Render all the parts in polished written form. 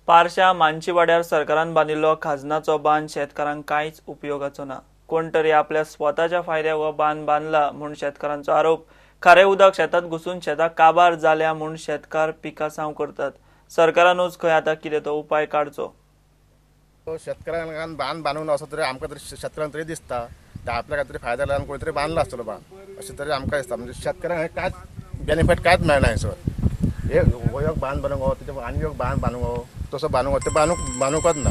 पारशा मानशीवाड्यार सरकारान बांदिल्लो खाजनाचो बांद शेतकारांक कांयच उपयोगाचो ना. कोण तरी आपल्या स्वताच्या फायद्याक हो बांद बांदला म्हूण शेतकारांचो आरोप. खारें उदक शेतात घुसून शेतां काबार जाल्या म्हूण शेतकार पिकासांव करतात. सरकारानूच खंय आतां कितें तो उपाय काडचो. शेतकऱ्यांक बांद बांदूंक ना असो तरी आमकां तरी शेतकऱ्यांक तरी दिसता आपल्या कांय तरी फायदा लागून कोणी तरी बांदला आसतलो बांद अशें तरी आमकां दिसता. म्हणजे शेतकऱ्यांक कांयच बेनिफीट कांयच मेळना सर. हे हो एक बांद बांदूंक हो तेजे आनी एक बांद बांदूंक हो तसो बांदूंक हो ते बांदूंकच ना.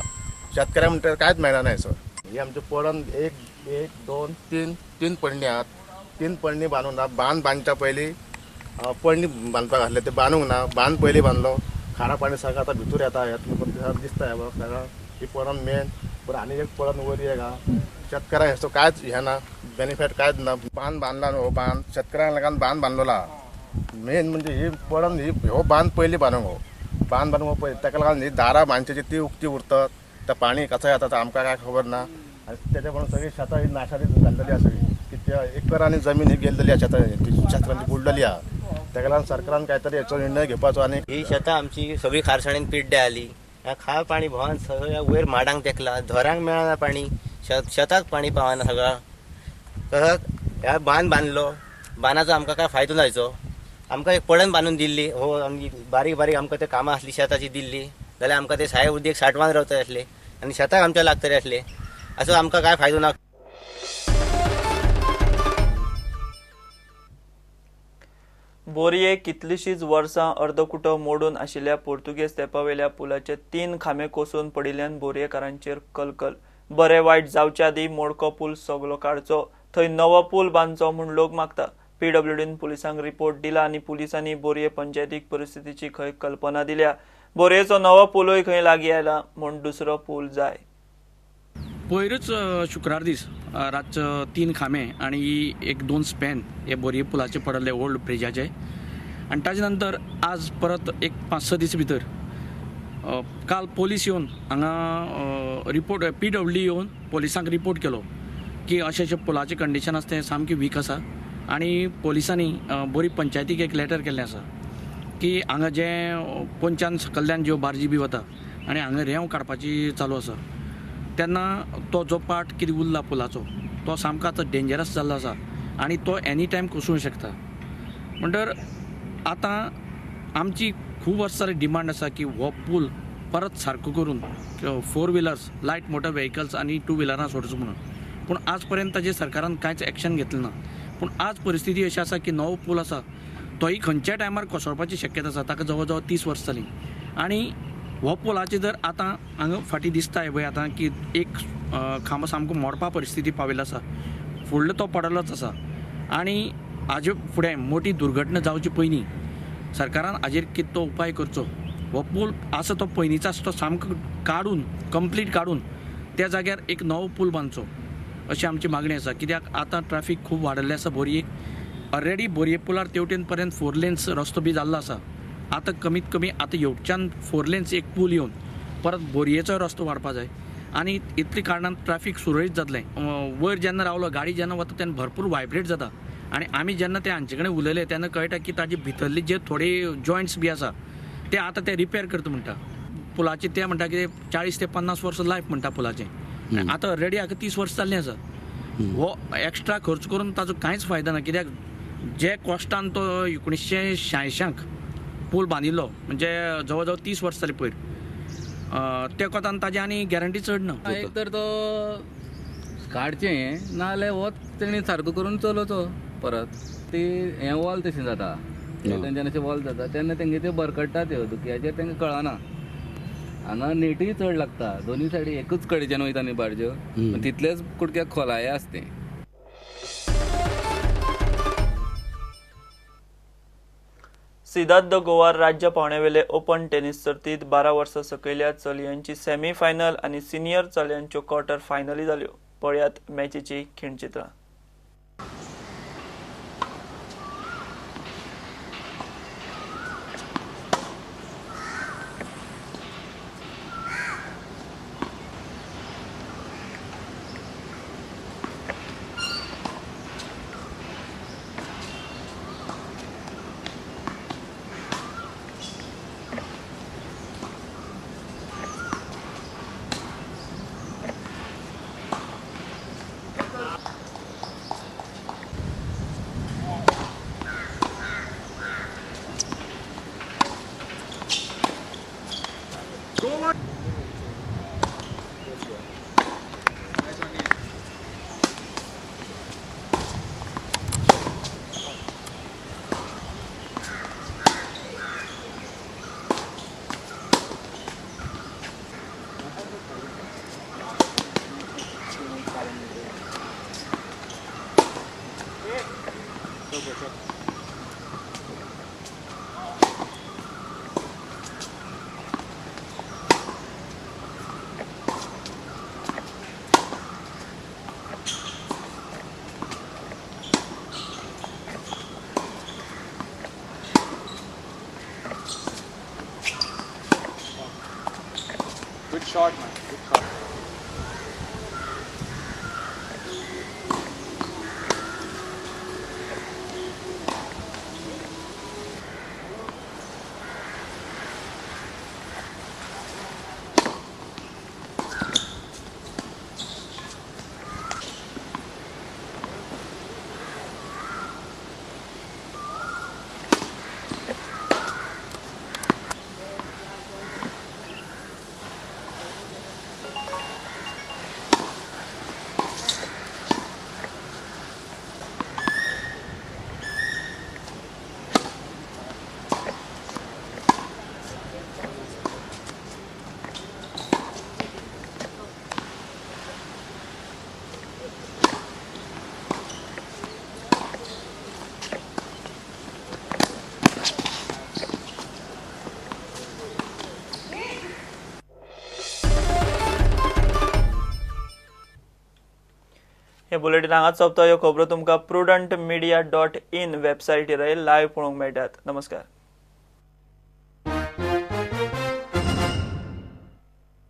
शेतकऱ्यांक म्हणटा कांयच मेळना नाही सर. ही आमचे पडन एक एक दोन तीन तीन पडणी आहात. तीन पडणी बांदूंक ना. बांद बांदच्या पयलीं पडणी बांदपाक आसले ते बांदूंक ना. बांद पयलीं बांदलो खारा पाणी सगळें आतां भितर येता. हें तुमकां दिसता हें सगळें ही पडन मेन बरें आनी एक पडन वयर एक आहा. शेतकऱ्यांक हेचो कांयच हें ना बेनिफीट कांयच ना. बांद बांदला न्हू हो बांद शेतकऱ्यांक लागून बांद बांदलेलो आहा. मेन म्हणजे ही पडन ही हो बांद पयलीं बांदूंक हो बांद बांदूंक हो पयलीं ताका लागून ही दारां बांदची ती उक्ती उरतात. त्या पाणी कसं येता ते आमकां काय खबर ना. आनी तेच्या म्हणून सगळी शेतां ही नाशाडी जाल्लेली आसा सगळी. कित्याक एकरांनी जमीन ही गेल्लेली आसा शेतां शेतकारांची बुडलेली आहा. ताका लागून सरकारान काय तरी हेचो निर्णय घेवपाचो. आनी ही शेतां आमची सगळी खारसाणेन पिड्ड्यार जाली. ह्या खार पाणी भोंवन सगळ्या वयर माडांक तेकला. धरांक मेळना पाणी, शेताक पाणी पावना सगळं. तसोच ह्या बांद बांदलो बांदाचो आमकां काय फायदो जायचो. आमकां एक पडण बांदून दिल्ली हो आमची बारीक बारीक आमकां ते कामां आसली शेताची दिल्ली जाल्यार आमकां ते साय उदक साठवान रावतले आसले आनी शेताक आमच्या लागतले आसले. असो आमकां काय फायदो ना. बोरये कितलीशीच वर्सां अर्दकुटो मोडून आशिल्ल्या पोर्तुगेज तेंपावेल्या पुलाचे 3 खांबे कोसळून पडिल्ल्यान बोरयेकारांचेर कलकल. बरे वायट जावचे आदीं मोडको पूल सगलो काडचो, थंय नवो पूल बांदचो म्हूण लोक मागता. पीडब्ल्यूडीन पुलिसांक रिपोर्ट दिला आनी पुलिसांनी बोरये पंचायतीक परिस्थितीची खंय कल्पना दिल्या. बोरयेचो नवो पूलय खंय लागीं आयला म्हूण दुसरो पूल जाय. पयरूच शुक्रार दीस रातचो 3 खांबे आनी एक 2 स्पॅन हे बोरये पुलाचे पडले ओल्ड ब्रिजाचे. आनी ताजे नंतर आज परत एक 5-6 दीस भितर काल पोलीस येवन हांगा रिपोर्ट पीडब्ल्यू डी येवन पोलिसांक रिपोर्ट केलो की अशें अशें पुलाचें कंडिशन आसा तें सामकें वीक आसा. आनी पोलिसांनी बोरी पंचायतीक एक लेटर केल्लें आसा की हांगा जें पोंच्यान सकल्ल्यान ज्यो बार्जी बी वता आनी हांगा रेंव काडपाची चालू आसा तेन्ना तो जो पार्ट कितें उरला पुलाचो तो सामको आतां डेंजरस जाल्लो आसा आनी तो एनी टायम कोसळूंक शकता. म्हणटर आतां आमची खूब वर्सां जाली डिमांड आसा की हो पूल परत सारको करून 4 व्हिलर्स लायट मोटर व्हेकल्स आनी 2 व्हिलरां सोडचो म्हणून. पूण आज पर्यंत ताजेर सरकारान कांयच एक्शन घेतलें ना. पूण आज परिस्थिती अशी आसा की नवो पूल आसा तोय खंयच्या टायमार कोसळपाची शक्यता आसा. ताका जवळ जवळ 30 वर्सां जालीं आनी हो पुलाचेर जर आतां हांगा फाटीं दिसता पळय आतां की एक खांबो सामको मोडपा परिस्थिती पाविल्लो आसा. फुडलो तो पडलोच आसा आनी हाजे फुडें मोठी दुर्घटना जावची पयलीं सरकारान हाजेर कितें तो उपाय करचो. हो पूल आसा तो पयलींचो आसा तो सामको काडून कंप्लीट काडून त्या जाग्यार एक नवो पूल बांदचो अशी आमची मागणी आसा. कित्याक आतां ट्राफीक खूब वाडिल्लें आसा बोरयेक. ऑलरेडी बोरये पुलार तेवटेन पर्यंत 4 लेन्स रस्तो बी जाल्लो आसा. आतां कमीत कमी आतां येवच्यान 4 लेन्स एक पूल येवन परत बोरयेचो रस्तो वाडपा जाय आनी इतले कारणान ट्राफीक सुरळीत जातलें. वयर जेन्ना रावलो गाडी जेन्ना वता तेन्ना भरपूर वायब्रेट जाता आनी आमी जेन्ना ते हांचे कडेन उलयले तेन्ना कळटा की ताजे भितरले जे थोडे जॉयंट्स बी आसा ते आतां ते रिपेर करता म्हणटा पुलाचे. ते म्हणटा की 40 ते 50 वर्सां लायफ म्हणटा पुलाचें. आतां ऑलरेडी हाका 30 वर्सां जाल्लीं आसा. हो एक्स्ट्रा खर्च करून ताजो कांयच फायदा ना. कित्याक जे कॉस्टान तो 1986 पूल बांदिल्लो म्हणजे जवळ जवळ 30 वर्सां जालीं पयर त्या कोतान ताजी आनी गॅरंटी चड ना. एक तर तो काडचें ना जाल्यार हो तेणी सारको करून चलोवचो परत. ती हें वॉल तशें जाता तेंच्यान अशें वॉल जाता तेन्ना तेंगे त्यो बरकट्टा त्यो धुक्याचेर तेंकां कळना. हांगा नेटूय चड लागता दोनूय सायडी एकूच कडेच्यान वयता न्ही बार्ज्यो तितलेच कुडक्याक खोलाये आसता तें. सिदाद the Goa राज्य पावण्यावेले ओपन टेनिस सर्तीत 12 वर्सां सकयल्या चलयांची सेमी फायनल आनी सिनियर चलयांच्यो क्वॉर्टर फायनली जाल्यो. पळयात मॅचीची खिणचित्रां. It's short, man. It's short. हे बुलेटिन हांगाच सोंपता. ह्यो खबरो तुमकां prudentmedia.in वेबसायटीर लायव्ह पळोवंक मेळटात. नमस्कार.